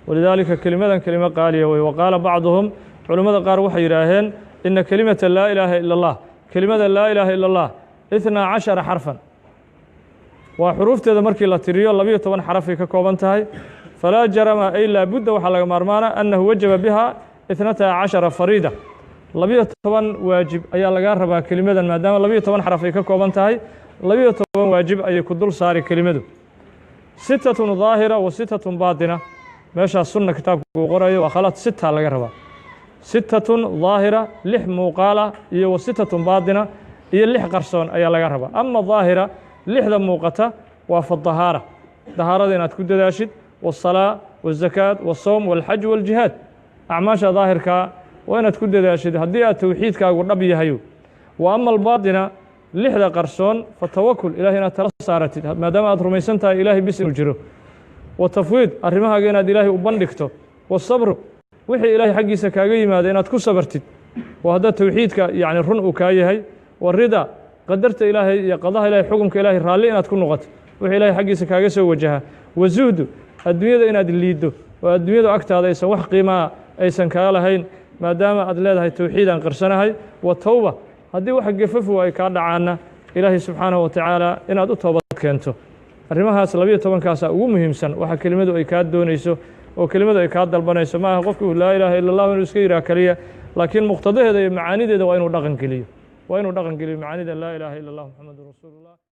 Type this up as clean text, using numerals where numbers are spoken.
Walidaalika kelimadan kelimo qaaliya wey. Wa qaala bacduhum, culimmada qaar waxay yidhaaheen, ina kelimata laa ilaaha ila اllah, kelimada laa ilaaha ila اllah, 12 xarfan waa xuruufteeda markii la tiriyo 12 xarafay ka kooban tahay. Falaa jarama ay laabudda, waxaa laga maarmaana, annahu wajaba biha 12 fariida, 12 waajib ayaa lagaa rabaa kelimadan, maadaama 12 xaraf ay ka kooban tahay, 12 waajib ayay ku dul saari kelimadu. Sitatun daahira wa sitatun baatina. Meeshaas sunna kitaabka uu qorayo waa khalad. Sita laga rabaa, sitatun daahira, lix muuqaala, iyo wa sitatun baatina, iyo lix qarsoon ayaa laga rabaa. Ama daahira, lixda muuqata waa fadahaara, dahaarada inaad ku dadaashid, waالsalaa والzakaat والsowm والxaj والjihaad. Acmaasha daahirkaa waa inaad ku dadaashid haddii aad towxiidkaagu dhab yahayo. Wa ama albaatina, lixda qarsoon, fatawakul, ilahay inaad tala saaratid maadaama aad rumaysan tahay ilahay bis inuu jiro, wa tafwiid, arrimahaaga inaad ilaahay u bandhigto, wasabru, wixii ilaahay xaggiisa kaaga yimaada inaad ku sabartid, oo haddaad towxiidka yacni run uu kaa yahay, warida, qadarta ilaahay iyo qadaha ilahay, xukumka ilahay raalli inaad ku noqoto, wixii ilahay xaggiisa kaaga soo wajaha, wazuhdu, adduunyada inaad liiddo oo adduunyadu agtaada aysan wax qiimaa aysan kaa lahayn maadaama aad leedahay towxiid aan qirsanahay, wa towba, haddii wax gefafu ay kaa dhacaanna ilaahay subxaanahu wa tacaala inaad u toobad keento. Arrimahaas 12-kaasa ugu muhiimsan waxa kelimadu ay kaa doonayso oo kelimadu ay kaa dalbanayso. Ma aha qofku laa ilaaha ila اllah inuu iska yidhaha keliya, laakiin muqtadaheeda iyo macaanideeda waa inuu dhaqan geliyo, waa inuu dhaqan geliyo macaanida laa ilaaha ila اllah, muxamedun rasuulullah.